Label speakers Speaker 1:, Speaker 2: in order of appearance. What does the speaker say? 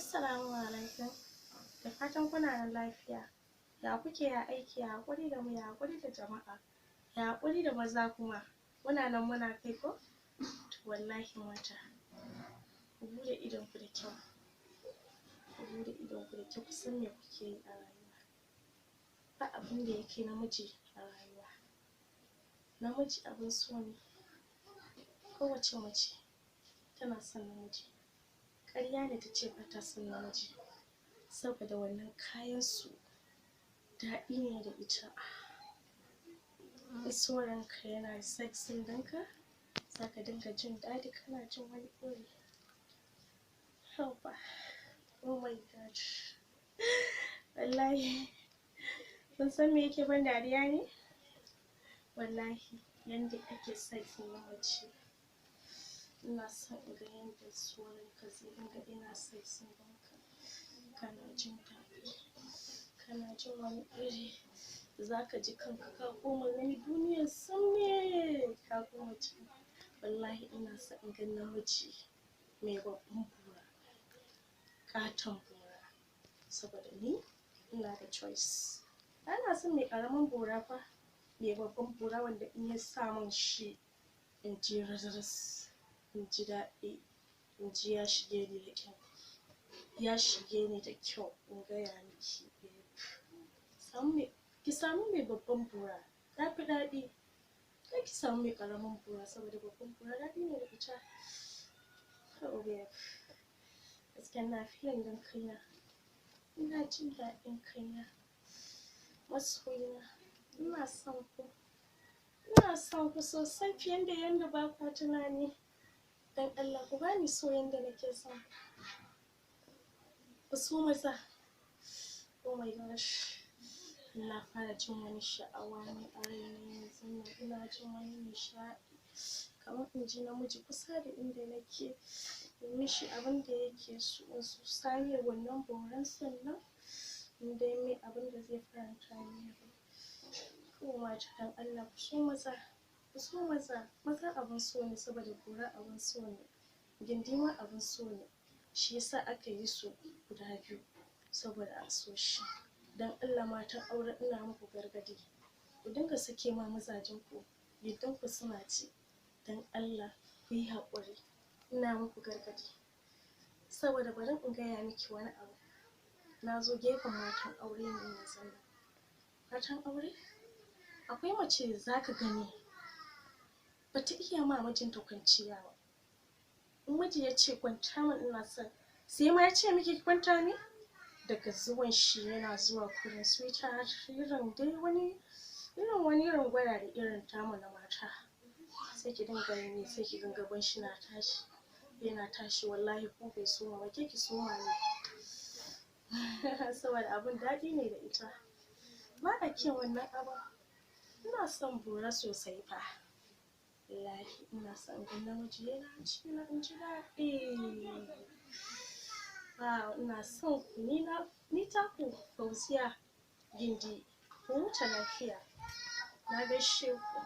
Speaker 1: Assalamu alaikum. Da fatan kuna nan lafiya. Ya kuke, ya aiki, ya haƙuri da mu, ya haƙuri da jama'a, ya haƙuri da maza kuma. Muna nan muna kai ko? To wallahi mata, ku buɗe idonku da kyau. Ku buɗe idonku da kyau, ku san me kuke yi a rayuwa. Ba abin da yake namiji a rayuwa. Namiji abin so ne. Kowacce mace tana son namiji. Ƙarya ne ta ce ba ta son namiji. Saboda wannan kayan su daɗi ne da ita. In saurayinka yana sexing ɗinka, za ka dinga jin daɗi, kana jin wani iri. Haba, oh my God. Wallahi, kun san me yake ban dariya ne? Wallahi, yanda ake sexing na mace. Ina son in ga yanda saurayinka zai dinga yana sexing ɗinka. Kana jin daɗi, kana jin wani iri. Za ka ji kanka ka koma wani duniyar sam ne, ka koma can. Wallahi ina son in ga namiji mai babban bura, ƙaton bura. Saboda ni ina da choice. Bana son mai ƙaramin bura fa, mai babban bura wanda in ya sa mun shi in ji raras, in ji daɗi, in ji ya shige ni da kyau. Ya shige ni da kyau, in gaya miki, babe. Samu mai, ki samu mai babban bura, ya fi daɗi. Kar ki samu mai ƙaramin bura, saboda babban bura daɗi ne da ita. Oh babe, gaskiya ina feeling ɗin kaina. Ina jin daɗin kaina. Masoyina, ina son ku. Ina son ku sosai fiye da yanda ba kwa tunani. Don Allah ku bani so yanda nake son ku. Ku so maza. Oh my gosh. Na fara jin wani sha'awa ne a raina yanzun nan. Ina jin wani nishaɗi. Kamar in ji namiji kusa da inda nake, in mishi abin da yake so, in sa mai wannan boran sannan in dai mai abin da zai faranta mai rai. Ko mata, don Allah ku so maza. Ku so maza. Maza abin so ne, saboda bura abin so ne. Gindi ma abin so ne. Shi yasa aka yi su guda biyu, saboda a so shi. Don Allah matan aure, ina muku gargaɗi. Ku dinga sake ma mazajen ku gindin ku suna ci. Don Allah ku yi haƙuri. Ina muku gargaɗi. Saboda bari in gaya miki wani abu. Na zo gefen matan aure ne yanzun nan. Matan aure? Akwai mace za ka gani bata iya ma mijinta kwanciya ba. In miji ya ce kwanta min ina son, sai ma ya ce miki ki kwanta ne? Daga zuwan shi, yana zuwa kurin, sweetheart, irin dai wani irin, wani irin gwada da irin tamu na mata. Sai ki dinga gani, sai ki ga gaban shi na tashi, yana tashi. Wallahi ko bai soma ba, ke ki soma ne. Saboda abun daɗi ne da ita. Ba a kin wannan abun. Ina son bura sosai fa. Wallahi ina son in ga namiji yana ci na, in ji daɗi. Wow, ina son ku. Ni na, ni taku Fauziya Gindi. Ku huta lafiya. Na gaishe ku.